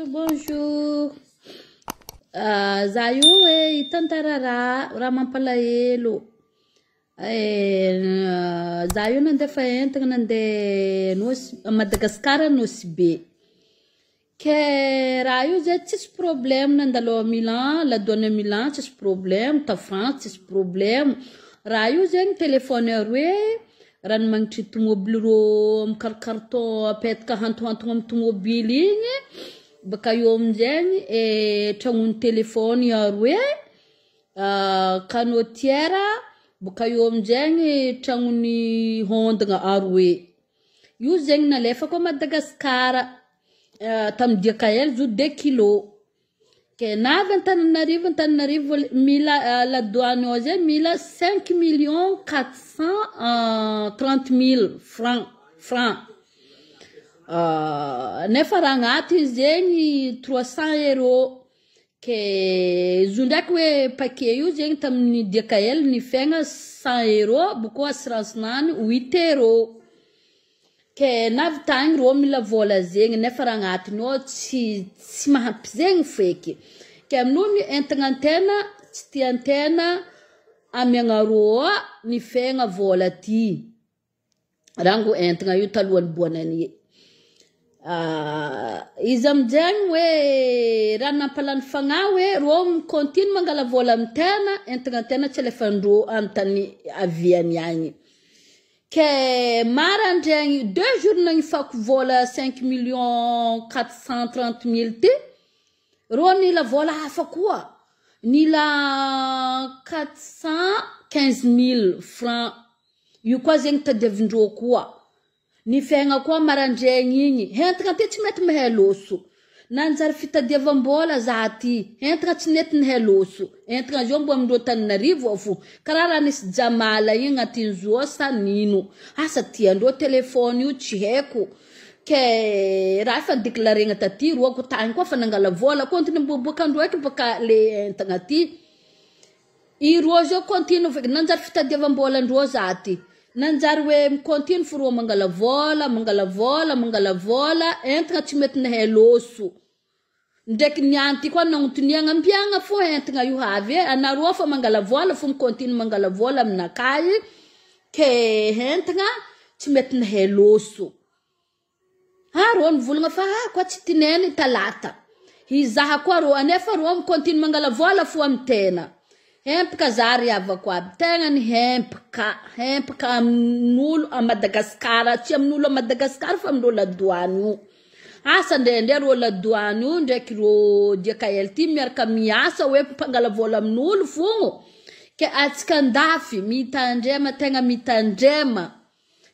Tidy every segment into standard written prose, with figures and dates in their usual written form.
bonjour. Za io hoe hitantara raha mampalahelo. Za io nandefa entana nandeha Nosy Madagasikara Nosy Be. Ke raha io zay tsisy problème nandalo à Milan, la douane à Milan tsisy problème, ta France tsisy problème. Raha io zegny téléphone aroe, ranomagnitry tomobily rô amy carton apetaka ahantohantogna amy tomobily igny, baka eo aminjegny tragnon'ny téléphone aroe, canotière, baka eo aminjegny tragnon'ny hondagna aroe. Io zegny nalefako à Madagasikara tamy DKL zo 2 kilos. Ke navy Antananarivo, mila la douane ao zay mila 5 430 000 franc. Nefa raha agnatiny zegny 300 euros. Ke izy io ndraiky hoe paquet io zegny tamin'ny DKL nifegna 100 euros, boko assurance-nany 8 euros. Ke navy tagny rô mila vola zegny nefa raha agnatiny ao tsy mahampy zegny feky. Ke amin'io entagna antena tsy tiantena amiagna rô ao nifegna vola ty. Rango entagna io talohan'ny bonne. Izy aminjegny hoe raha nampalany fagnahy hoe rô micontinue mangala vola amy tena, entagna tena tsy alefandrô amy tany aviany agny. Ke marandraigny 2 jours nagnifako vola 5 430 000 ty, rô nila vola hafa koa, nila 415 000 francs. Io koa zegny tadiavindrô koa. Ny fiaigna koa marandraigny igny, entagna ty tsy mety mahay loso. Nanjary fitadiavam-bola za ty, entagna tsy nety nahay loso. Entagna zio mbo amindrô Tananarivo ao fo. Karaha raha nisy jamala igny agnatin'ny zo ao sa nino. Asa tiandrô telefôny io tsy haiko. Ke raha efa déclarena taty roako tagny koa fa nangala vola kontiny miboaboakandrô eky baka le entagna ty. I rô zio continue feky nanjary fitadiavam-bolandrô za ty. Nanjary hoe micontinue fo rô mangala vola, mangala vola, mangala vola, entagna tsy mety nahay loso. Ndraiky niany ty koa nagnotoniagna ampiagna fo entagna io avy e, anareo fa mangala vola fo micontinue mangala vola aminakahy ke entagna tsy mety nahay loso. Ah, rô nivolagna fa ah, koa tsy tineny talata. Hizaha koa rô, anefa rô micontinue mangala vola fo amy tena. Hempaka za ry havako aby, tegna ny hempaka, hempaka amin'olo a Madagasikara, tsy amin'olo a Madagasikara fa amindrô la douane io. Asa ndraindray rô la douane io ndraiky rô DKL ty miaraka miasa hoe mpangala vola amin'olo fogno. Ke atsika andafy mitandrema, tegna mitandrema.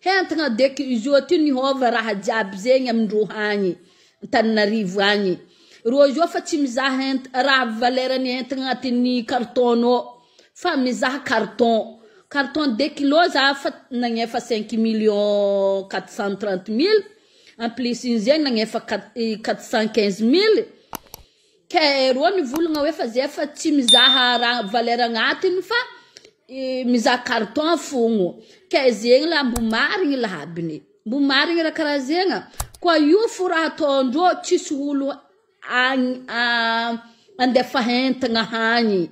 Entagna deky izy io ty nihova raha jiaby zegny amindrô agny, Antananarivo agny. Rô io fa tsy mizaha raha valerany entagna agnatin'ny carton ao, fa mizaha carton. Carton 2 kilos za fa nagnefa 5 430 000, en plus igny zegny nagnefa 415 000. Ke rô nivolagna hoe fa zay fa tsy mizaha raha valeur agnatiny fa mizaha carton fogno. Ke zegny la mbo marigny lahabiny. Mbo marigny raha karaha zegny. Koa io fo raha ataondrô tsisy olo agny andefa entagna hagny.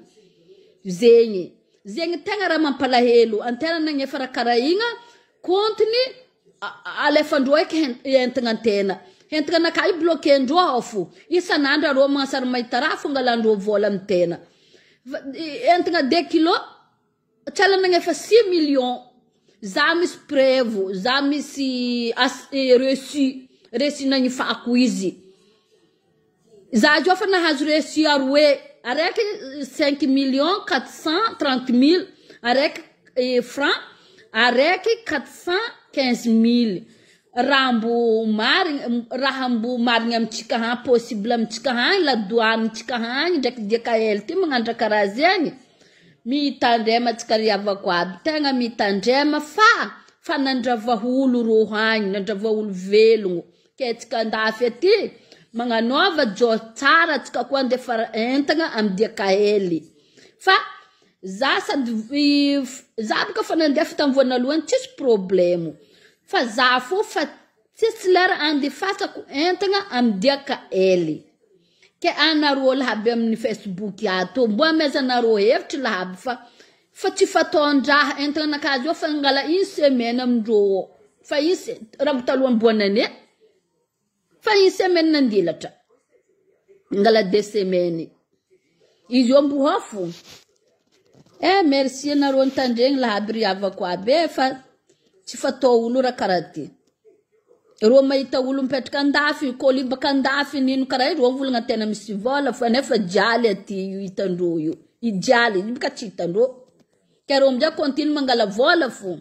Zegny. Zegny tegna raha mampalahelo. Antena nagnefa raha karaha igny kontiny alefandrô eky entagna antena. Entagna anakahy io bloqué-ndrô ao fo. Isan'andro arô magnasary mahita raha fo angalandrô vola amy tena. Entagna 2 kilos tsala nagnefa 6 millions. Za misy preuve, za misy reçu, reçu nagnifako izy. Za zio fa nahazo reçu aroe, araiky 5 430 000, araiky franc, araiky 415 000. Raha mbo marigny, raha mbo marigny amitsika hany, possible amitsika hany, la douane-tsika hany ndraiky DKL ty magnano raha karaha zegny. Mitandrema atsika ry havako aby, tegna mitandrema fa nandrava olo rô hagny, nandrava olo velogno. Ke atsika andafy aty magnanaova jô tsara atsika koa andefa entagna amy DKL. Fa za sady za bôka fa nandefa tamy voanalohany tsisy problemo. Fa za fo fa tsisy lera andefasako entagna amy DKL. Ke anareo lahaby amin'ny Facebook ato mbo amezanareo hevitry lahaby fa fa tsy fataon-draha entana anakazy io fa ngala une semaine amindreo ao fa une se raha talohan'ny bonne année fa une semaine nandilatra ngala 2 semaines izy io mbo hofo. Eh, merci anareo nitandregny lahaby ry havako aby e, fa tsy fatao olo raha karaha ty. Rô mahita olo mipetraka andafy kolibaka andafy nino karaha io, rô volagna tena misy vola fa nefa jialy aty io hitandreo io, ijialy io baka tsy hitandreo, ke rô amizay continue mangala vola fo.